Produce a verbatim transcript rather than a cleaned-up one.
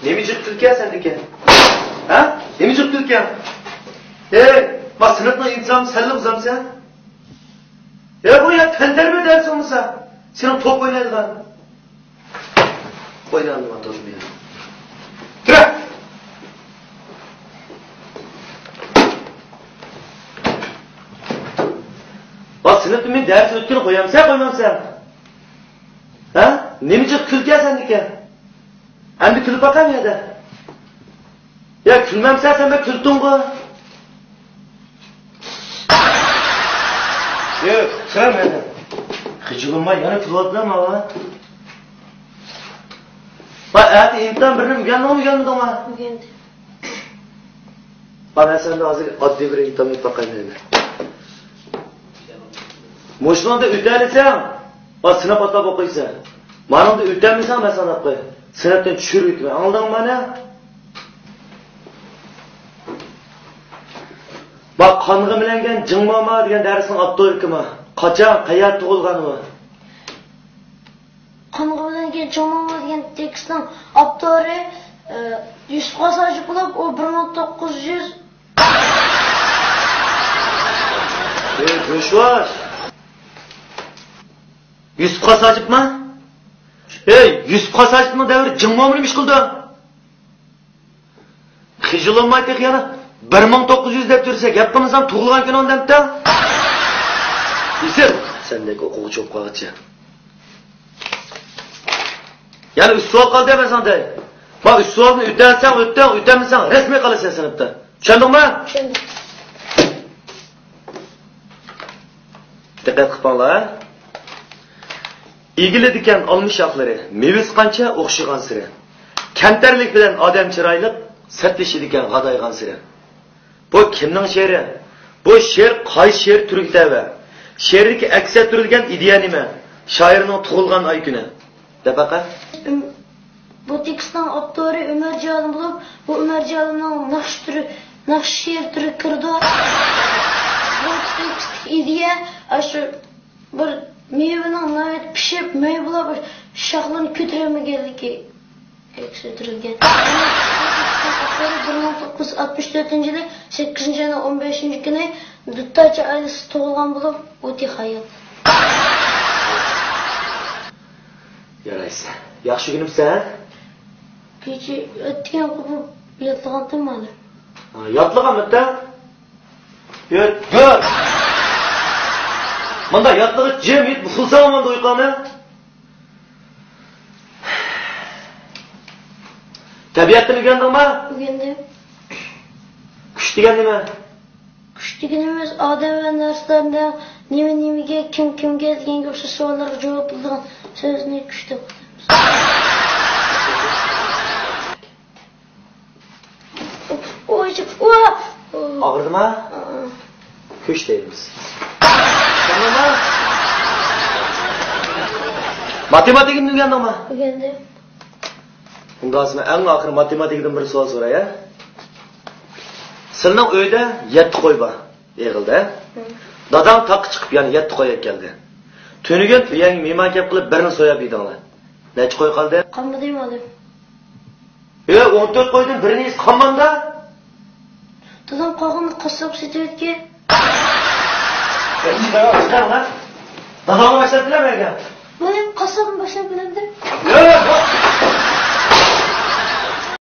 نېمە جىق كۈلكە سەندىكى؟ ھە؟ نېمە جىق كۈلكە؟ ھەي، ما سىنىپنىڭ ئىنتىزامىنى سەنلا بۇزامسەن؟ ھە، بۇ يا تەنتەربىيە دەرسى بولمىسا، سېنىڭ توپ ئوينايدىغان. ئوينايدىغان توپ مېنىڭ. تۇرە! ۋاي، سىنىپتا مەن دەرس ئۆتكىلى قويامسەن، قويمامسەن؟ ھە؟ نېمە جىق كۈلكە سەندىكى؟ ئەمدى كۈلۈپ باقاي مەيدە. يا، كۈلمەمسەن سەن، مەن كۈلتۈڭغۇ. يا، كۈلسەن مەيدە. خىجىللانماي يەنە كۈلۈۋاتىدۇ ماۋۇ. ۋاي، ئەتە ئىمتىھان بىرنى ئۆگەندىڭمۇ، ئۆگەنمىدىڭمۇ؟ ئۆگەندىم. مانا سەندە ھازىر ئاددىي بىر ئىمتىھان ئېلىپ باقاي مەيدە. مۇشۇنىڭدا ئۆتەلىسەڭ، ۋاي، سىناپ ئاتاپ ئوقۇيسەن. مانىڭدا ئۆتەلمىسەڭ، مەن ساناپ قوي. سىنىپتىن چۈشۈرۈۋېتىمەن. ئاڭلىدىڭمۇ مانا؟ ما قانغا مىلەنگەن جىڭ ماما دېگەن دەرسنىڭ ئاپتورى كىم؟ قاچان، قەيەردە تۇغۇلغان ئۇ؟ قانغا مىلەنگەن جىڭ ماما دېگەن تېكىستنىڭ ئاپتورى، ئە، يۈسۈپ خاس ھاجىپ بولۇپ، ئۇ بىر مىڭ توققۇز يۈز. ئەي، بوشۋاش! يۈسۈپ خاس ھاجىپمۇ؟ ئەي، يۈسۈپ خاس ھاجىپنىڭ دەۋرى جىڭ ماما نېمە ئىش قىلدى؟ خىجىللانماي تېخى يەنە بىر مىڭ توققۇز يۈز دەپ يۈرسە، گەپ قىلمىسام تۇغۇلغان كۈنۈڭ دەمتە. يېسىل! سەندەك ئوقۇغۇچى بولۇپ قالغىچە. يەنە ئۈچ سوئال قالدى، مەن ساڭا دەي. ما ئۈچ سوئالنى ئۆتەلسەڭ ئۆتتۈڭ، ئۆتەلمىسەڭ رەسمىي قالىسەن سىنىپتا. چۈشەندىڭمۇ؟ چۈشەندىم. دىققەت قىلىپ ئاڭلا. ئېگىلىدىكەن ئالما شاخلىرى، مېۋىسى قانچە ئوخشىغانسېرى. كەمتەرلىك بىلەن ئادەم چىرايلىق، سەتلىشىدىكەن غادايغانسېرى. بۇ كىمنىڭ شېئىرى؟ بۇ شېئىر قايسى شېئىر تۈرىگە تەۋە؟ شېئىردىكى ئەكس ئەتتۈرۈلگەن ئىدىيە نېمە؟ شائىرنىڭ تۇغۇلغان ئاي كۈنى. دەپ باقە. ئۈم، بۇ تېكىستنىڭ ئاپتورى ئۆمەرجان ئالىم بولۇپ، بۇ ئۆمەرجان ئالىمنىڭ ناخشا تۈرى، ناخشا شېئىر تۈرىگە كىرىدۇ. بۇ تېكىستتىكى ئىدىيە ئاشۇ بىر مېۋىنىڭ ناھايىتى پىشىپ، مېۋە بولۇپ، شاخلىرىنى كۆتۈرەلمىگەنلىكى ئەكس ئەتتۈرۈلگەن. بۇ تېكىستنىڭ ئاپتورى بىر مىڭ توققۇز يۈز ئاتمىش تۆتىنچى يىلى سەككىزىنچى ئاينىڭ ئون بەشىنچى كۈنى دۇتارچى ئائىلىسىدە تۇغۇلغان بولۇپ، ئۇ تېخى ھايات. يارايسەن. ياخشى ئۆگىنىپسەن، ھە؟ كېچە ئەتىگەن قوپۇپ ياتلىغانتىم مانا. ھا، ياتلىغانمىتى؟ يات، يات! مانا ياتلىغىچ جىم يېتىپ ئۇخلىساڭ مانا ئۇيقۇڭنى. تەبىئەتتىن ئۆگەندىڭمۇ؟ ئۆگەندىم. كۈچ دېگەن نېمە؟ كۈچ دېگىنىمىز ئادەم ۋە نەرسىلەرنىڭ نېمە نېمىگە، كىم كىمگە دېگەنگە ئوخشاش سوئاللارغا جاۋاب بېرىدىغان سۆزنى كۈچ دەپ ئاتايمىز. ئوي، ئۇۋا! ئاغرىدىما؟ ئا. كۈچ دەيمىز. چۈشەندىڭمۇ؟ ماتېماتىكىنى ئۆگەندىڭمۇ؟ ئۆگەندىم. ئۇنداق سېنىڭ ئەڭ ئاخىرى ماتېماتىكىدىن بىر سوئال سوراي، ھە؟ سېنىڭ ئۆيدە يەتتە قوي بار، ئېغىلدە. ھە؟ داداڭ تاغقا چىقىپ يەنە يەتتە قوي ئەكەلدى. تۈنۈگۈن ئۆيەڭگە مېھمان كەپ قېلىپ بىرنى سوياپ يېدىڭلار. نەچچە قوي قالدى؟ قالمىدى مۇئەللىم. ئە، ئون تۆت قويدىن بىرىنى يېسە قالمامدا؟ دادام قالغىنىنى قاسساپقا سېتىۋەتكەن. ئە، چىقار، چىقار، ھە؟ داداڭنى باشلاپ بىلەمەن. مەن قاسساپنى باشلاپ بىلەمدىم. ئە،